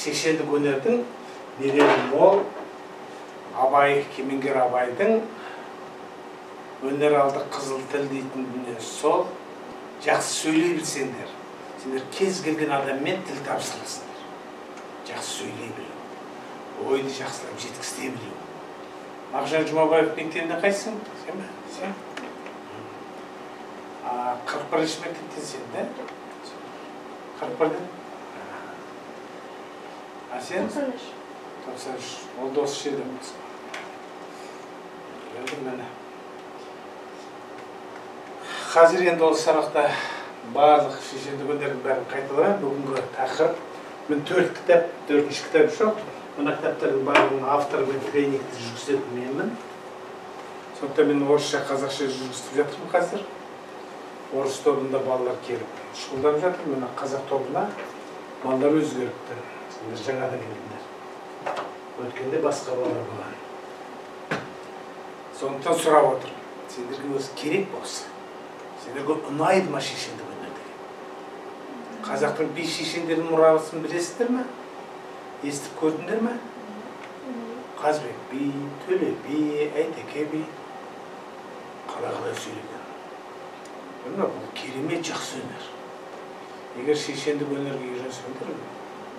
Шешендік өнердің нелері мол. Абай, Кемеңгер Абайдың өнер алды қызыл тіл дейтін дүниесі сол. Жақсы сөйлей білсеңдер, сендер кез келген адаммен тіл табыса аласыңдар. Жақсы сөйлей білу, ойды жақсылап жеткізе білу. Мағжан Жұмабаев мектебінде қайсың? Сен бе? Сен? 41-ші мектептен сен, да? 41-ден? А сен? 93. 93. Ол да осы жерде болсын. Енді міне. Қазір енді осы сабақта барлық шешендік өнердің бәрін қайталаймын. Бүгінгі тақырып, мен 4 кітап, 4-ші кітап жоқ. Мына кітаптардың барлығының авторы мен тренингті жүргізетін менмін. Сондықтан мен орысша, қазақша жүргізіп жатырмын қазір. Орыс тобында балалар келіп шұғылданып жатыр. Мына қазақ тобына балалар өзгеріпті. Сендер жаңадан келдіңдер. Өткенде басқа балалар болған. Сондықтан сұрап отырмын. Сендерге өзі керек болса, сендерге ұнайды ма шешендік өнер деген? Қазақтың би шешендерінің мұрасын білесіздер ме? Естіп көрдіңдер ме? Қазбек би, Төле би, Әйтеке би қалай-қалай сөйлеген. Бұл керемет жақсы өнер. Егер шешендік өнерге үйренсеңдер,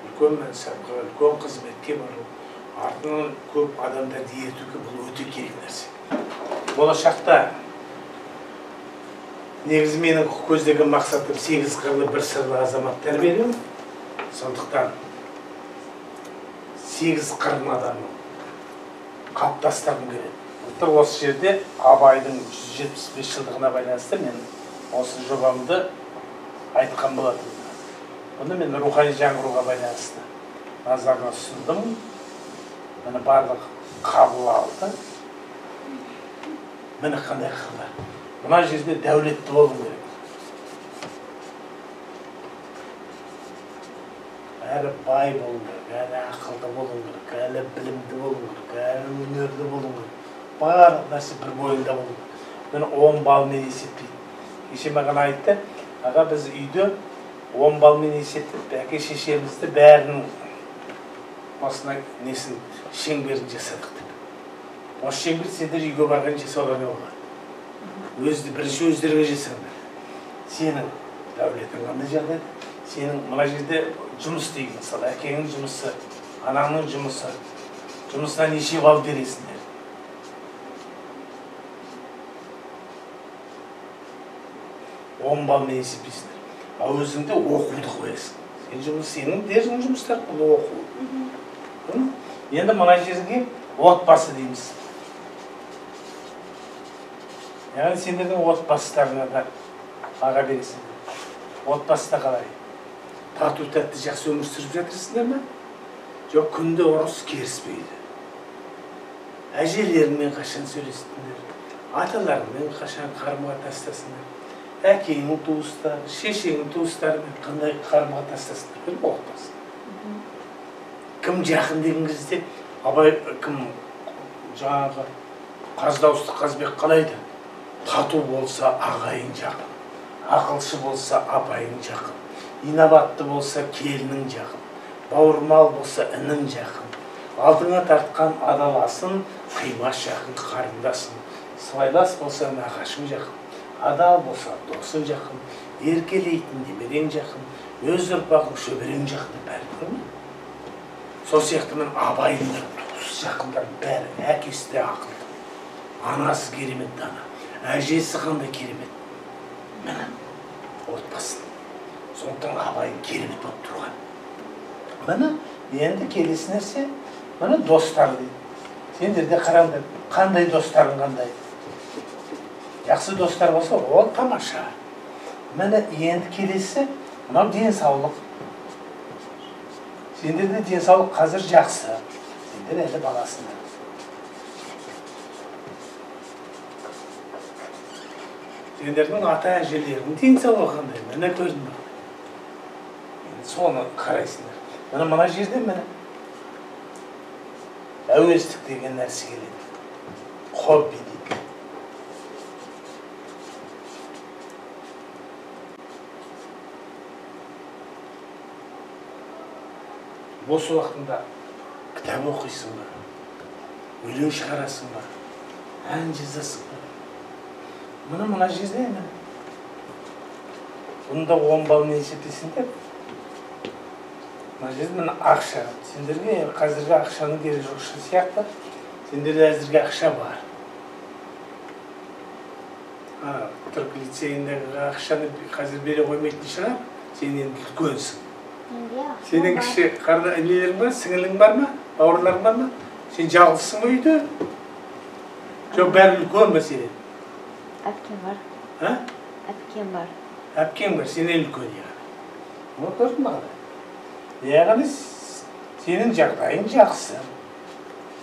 үлкен мансапқа, үлкен қызметке бару, артынан көп адамдарды ертуге бұл өте керек нәрсе. Болашақта негізі менің көздеген мақсатым 8 қырлы бір сырлы азамат тәрбиелеу. Сондықтан 8 қырлы адамды қалыптастырғым келеді. Былтыр осы жерде Абайдың 175 жылдығына байланысты мен осы жобамды айтқан болатынмын. Бұны мен рухани жаңғыруға байланысты назарына ұсындым. Міне барлық қабыл алды. Міне қандай қырлы. Мына жерде дәулетті болу керек. Әрі бай болу керек, әрі ақылды болу керек, әрі білімді болу керек, әрі өнерлі болу керек. Барлық нәрсе бір бойында болу керек. Міне 10 балмен есептейді. Кеше маған айтты, аға біз үйде 10 балмен есептеп, әке шешемізді бәрінің осына несін шеңберін жасадық деп. Осы шеңбер сендер үйге барған жасауға не болады? Өзді бірінші өздеріңе жасаңдар. Сенің дәулетің қандай жағдайда? Сенің мына жерде жұмыс дейік, мысалы, әкеңнің жұмысы, анаңның жұмысы. Жұмысына неше балл бересіңдер? Он балмен есептейсіңдер. А өзіңде оқуды қоясың. Сен жұмыс, сенің дердің жұмыстар бұл оқу. Енді мына жерге отбасы дейміз. Яғни сендердің отбасыларына да баға бересіңдер. Отбасыда қалай? Тату тәтті жақсы өмір сүріп жатырсыңдар ма? Жоқ, күнде ұрыс керіспейді. Әжелеріңмен қашан сөйлестіңдер? Аталарыңмен қашан қарым-қатынастасыңдар? Әкеңнің туыстары, шешеңнің туыстарымен қандай қарым-қатынастасыңдар? Бұл отбасы. Кім жақын деген кезде Абай кім жаңағы Қаз дауысты Қазбек қалай айтады? Тату болса ағайын жақын, ақылшы болса апайың жақын, инабатты болса келінің жақын, бауырмал болса інің жақын, алдыңа тартқан адаласын, қимас жақын қарындасын, сыбайлас болса нағашың жақын, адал болса досың жақын, еркелейтін немерең жақын, өз ұрпағың шөберең жақын деп бәрі көрме? Сол сияқты мен Абайдың да туыс жақындардың бәрі, әкесі де ақылды, анасы керемет дана, әжесі қандай керемет. Міне отбасы. Сондықтан Абайдың керемет болып тұрған. Міне енді келесі нәрсе, міне достар дейді. Сендер де қараңдар, қандай достарың қандай. Жақсы достар болса, ол тамаша. Міне енді келесі, мынау денсаулық. Сендерде денсаулық қазір жақсы. Сендер әлі баласыңдар. Сендердің ата әжелерінің денсаулығы қандай? Міне көрдің бе? Енді соны қарайсыңдар. Міне мына жерде міне әуестік деген нәрсе келеді. Хобби дейді. Бос уақытында кітап оқисың ба, өлең шығарасың ба, ән жазасың ба? Мына мына жерде міне. Бұны да 10 балмен есептесеңдер. Мына жерде міне ақша. Сендерге қазіргі ақшаның керегі жоқ сияқты. Сендерде әзірге ақша бар. Түрік лицейіндегі ақшаны қазір бере қоймайтын шығар. Сен енді үлкенсің. Сенің кіші нелерің бар, сіңілің бар ма, бауырларың бар ма? Сен жалғызсың ба үйде? Жоқ, бәрі үлкен ба сенен? Әпкем бар. А? Әпкем бар. Әпкең бар, сенен үлкен яғни. Оны көрдің бе қалай? Яғни сенің жағдайың жақсы.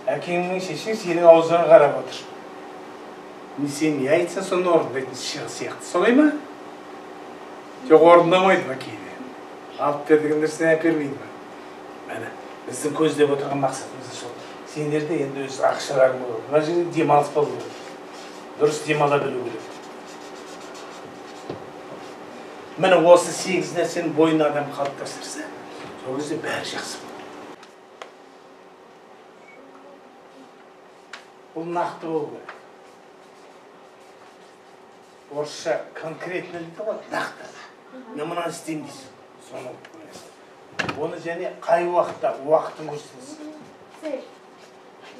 Әкең мен шешең сенің аузыңа қарап отыр. Сен не айтсаң, соны орындайтын сияқты. Солай ма? Жоқ, орындамайды ма кейде? Алып бер деген нәрсені әпермейді ма? Міне, біздің көздеп отырған мақсатымыз сол. Сендерде енді өз ақшаларың болады. Мына жерде демалыс болу керек. Дұрыс демала білу керек. Міне осы 8 нәрсені бойына адам қалыптастырса, сол кезде бәрі жақсы болады. Бұл нақты болу керек. Орысша конкретно дейді ғой, нақты. Мен мынаны істеймін дейсің, соны қоясың. Оны және қай уақытта, уақытын көрсетесің. Цель.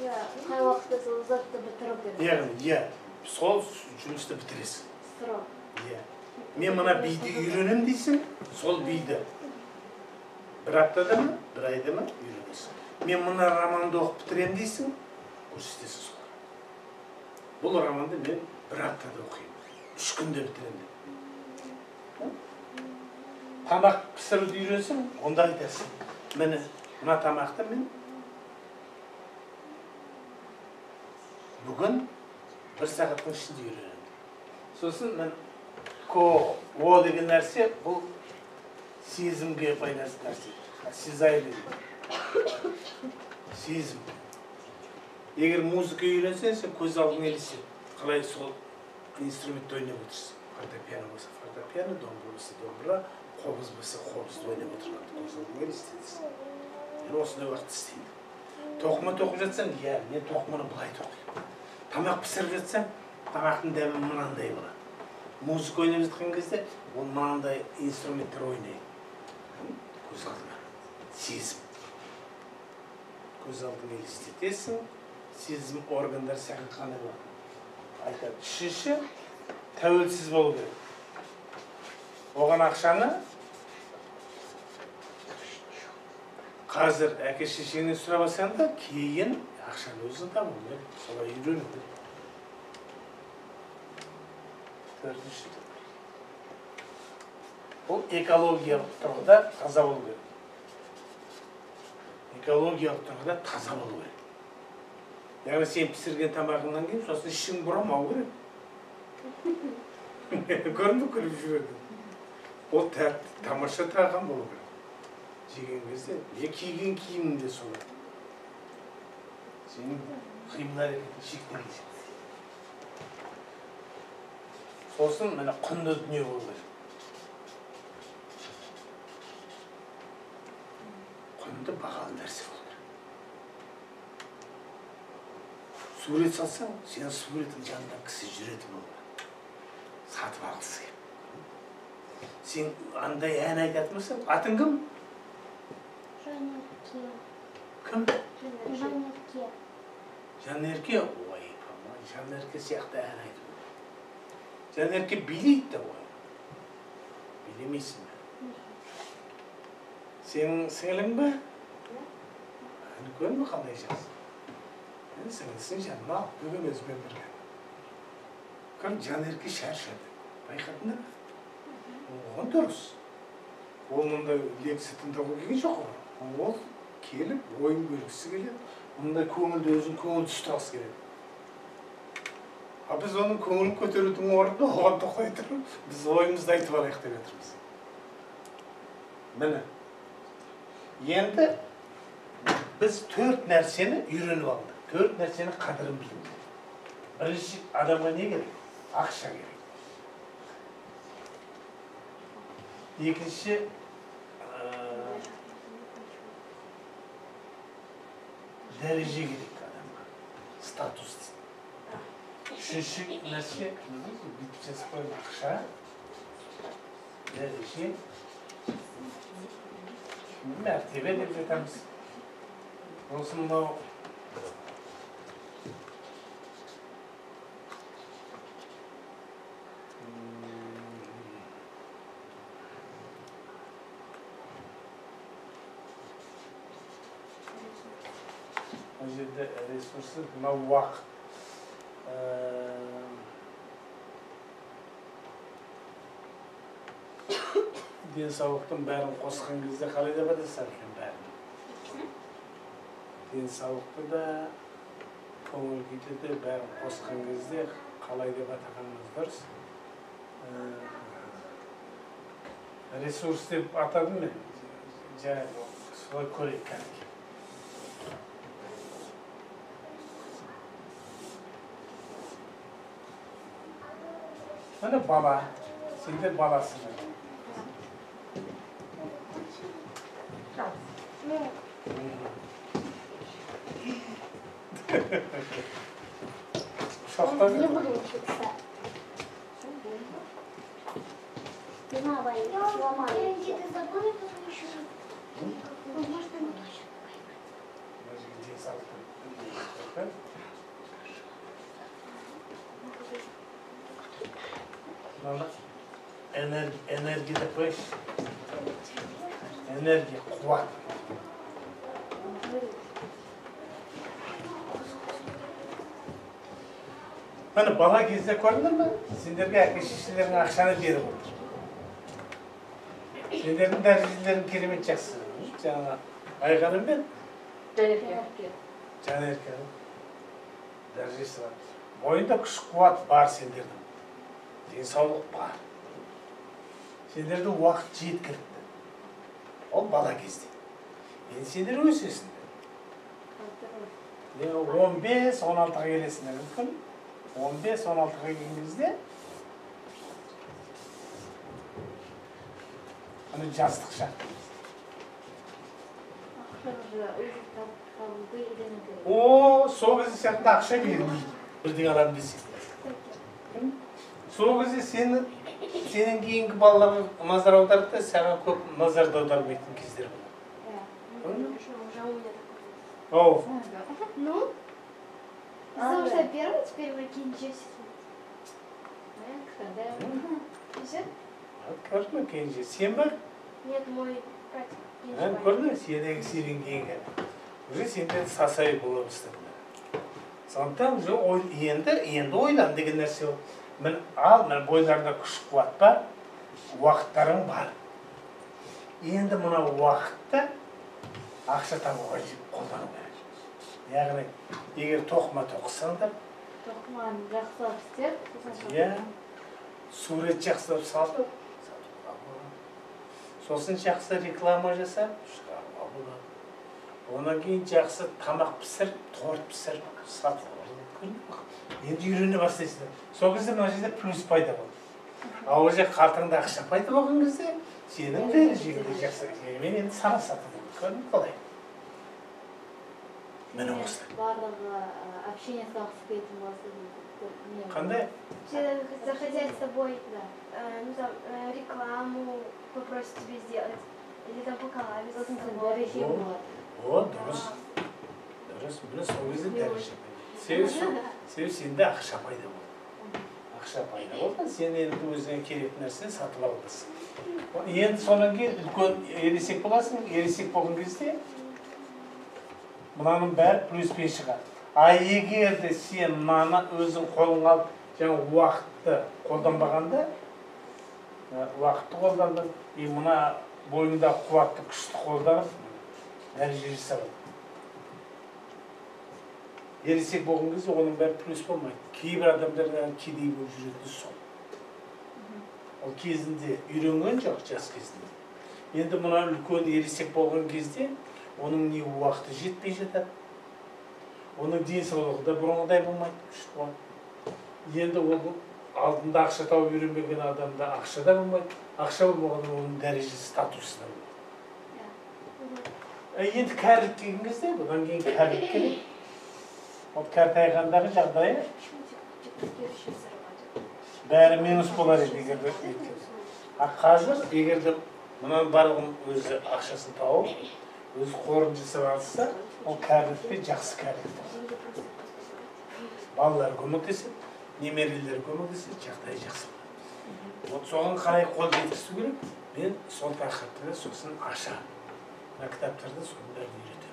Иә, қай уақытта сол затты бітіру керек. Яғни, иә, сол жұмысты бітіресің. Срок. Иә. Мен мына биді үйренемін дейсің, сол биді бір аптада ма, бір айда ма үйренесің. Мен мына романды оқып бітіремін дейсің, көрсетесің сол. Бұл романды мен бір аптада оқимын, 3 күнде бітіремін деп. Тамақ пісіруді үйренсең, онда айтасың. Міне, мына тамақты мен бүгін 1 сағаттың ішінде үйренемін. Сосын мен ко, о деген нәрсе, бұл сезімге байланысты нәрсе. Сезай деген. Сезім. Егер музыка үйренсең, сен көз алдыңа елестет. Қалай сол инструментті ойнап отырсың. Фортепиано болса фортепиано, домбыра болса домбыра, қобыз болса қобызды ойнап отырғанды көз алдыңа елестетесің. Мен осындай уақытта істеймін. Тоқыма тоқып жатсаң, иә, мен тоқыманы былай тоқимын. Тамақ пісіріп жатсаң, тамақтың дәмі мынандай болады. Музыка ойнап жатқан кезде, ол мынандай инструменттер ойнайды. Көз алдыңа сезім. Көз алдыңа елестетесің, сезім органдары саған қандай болады. Айтады. Үшінші, тәуелсіз болу керек. Оған ақшаны қазір әке шешеңнен сұрап алсаң да, кейін ақшаны өзің табу керек, солай үйрену керек. Төртінші, бұл экологиялық тұрғыда таза болу керек. Экологиялық тұрғыда таза болу керек. Яғни сен пісірген тамағыңнан кейін сосын ішің бұрамау керек. Көрінді, күліп жіберді. Ол тәтті, тамаша тағам болу керек. Жеген кезде, не киген киімің де солай. Сенің қимыл әрекетің шектелген. Сосын міне құнды дүние болу керек. Құнды бағалы нәрсе болу керек. Сурет салсаң, сенің суретің жанында кісі жүретін болу керек. Сатып алғысы келіп. Сен андай ән айтатын болсаң, атың кім? Жанерке. Кім? Жанерке. Жанерке? Ой, Жанерке сияқты ән айту керек. Жанерке билейді де ғой. Билемейсің бе? Сенің сіңілің бе? Үлкен бе, қандай жас? Сіңілісін жанына алып келген өзімен бірге. Кім Жанерке шаршады. Байқадыңдар ма? Оған дұрыс. Ол мұндай лекция тыңдауға келген жоқ қой. Ол келіп ойын бөлгісі келеді. Мұндай көңілді өзін көңілді ұстағысы келеді. А біз оның көңілін көтерудің орнына оған тоқтай тұрып, біз ойымызды айтып алайық деп жатырмыз. Міне. Енді біз 4 нәрсені үйреніп алдық. 4 нәрсені қадірін білдік. Бірінші, адамға не керек? Ақша керек. Екінші, Дәреже керек адамға. Статус дейді. Үшінші нәрсе, бүйтіп жазып қойып, ақша, дәреже, мәртебе деп жатамыз. Сосын мынау мына жерде ресурсы, мынау уақыт. Денсаулықтың бәрін қосқан кезде қалай деп атасар екен бәрін? Денсаулықты да, көңіл күйді де бәрін қосқан кезде қалай деп атағанымыз дұрыс. Ресурс деп атадым мен. Жарайды, солай көрейік кәдімгі. Міне бала, сендер баласыңдар. Не буду учиться. Я где-то забыла, потом еще. Можно не точно. Энергия деп қойшы. Энергия, қуат. Міне бала кезде көрдіңдер ме? Сендерге әке шешелерің ақшаны беріп отыр. Сендердің дәрежелерің керемет жақсы. Жаңа Айғаным мен Жанерке. Дәрежесі бар. Бойында күш қуат бар сендердің. Денсаулық бар. Сендерде уақыт жеткілікті. Ол бала кезде. Енді сендер өсесіңдер. 15-16-ға келесіңдер мүмкін. 15-16-ға келген кезде аны жастық шақ. О, сол кезде сияқты ақша бермейді. Бірдеңе аламын десең. Сол кезде сенің кейінгі балаларға назар аударып та, саған көп назар да аудармайтын кездер болады. Оу. Ну, потому что первый, теперь вы кенже. Көрдің бе кенже? Сен ба? Нет, мой братик. Көрдің бе? Сенің кейінгі. Уже сендер сасай бола бастадың. Сондықтан уже енді ойлан деген нәрсе ол. Ал, міне бойларында күш қуат бар, уақыттарың бар. Енді мына уақытты ақша табуға қолдану керек. Яғни, егер тоқыма тоқысаңдар, тоқыманы жақсылап істеп, иә, сурет жақсылап салып, сатуға болады. Сосын жақсы реклама жасап, шығаруға болады. Онан кейін жақсы тамақ пісіріп, торт пісіріп, сатуға болады. Енді үйрене бастайсыңдар. Сол кезде мына жерде плюс пайда болады. Ал ол жерде қалтаңда ақша пайда болған кезде сенің дәрежеңде жақсы. Мен енді сана сатып көрдім қалай. Міне осылай. Барлығы общение салғысы келетін болса. Қандай? Все захотят с тобой, ну там, рекламу попросят тебе сделать. Или там поколабиться с тобой. Дәреже болады. О, дұрыс. Дұрыс. Міне сол кезде дәреже. Себебі сенде ақша пайда болды. Ақша пайда болды, сен енді өзіңе керекті нәрсені сатып аласың. Енді содан кейін үлкен ересек боласың, ересек болған кезде мынаның бәрі плюспен шығады. А егер де сен мынаны өзің қолыңа алып, жаңа уақытты қолданбағанда, уақытты қолданып, и мына бойыңдағы қуатты күшті қолданып, дәреже жасап. Ересек болған кезде оның бәрі плюс болмайды. Кейбір адамдар кедей болып жүретіні сол. Ол кезінде үйренген жоқ, жас кезінде. Енді мына үлкен ересек болған кезде оның не уақыты жетпей жатады. Оның денсаулығы да бұрынғыдай болмайды, күш қуат. Енді ол алдында ақша тауып үйренбеген адамда ақша да болмайды. Ақша болмағанда оның дәрежесі, статусы да болмайды. Енді кәрілік келген кезде, бұдан кейін кәрілік келеді. Ол кәртайғандағы жағдайы бәрі минус болар еді, егер де неткен. А қазір егер де мынаның барлығын өзі ақшасын тауып, өзі қорын жасап алса, ол кәрілікте жақсы кәрілік болады. Балалар көмектеседі, немерелер көмектеседі, жағдайы жақсы болады. Вот соған қарай қол жеткізу керек. Мен сол тақырыпты сосын ашамын. Мына кітаптарда соның бәрін үйретемін.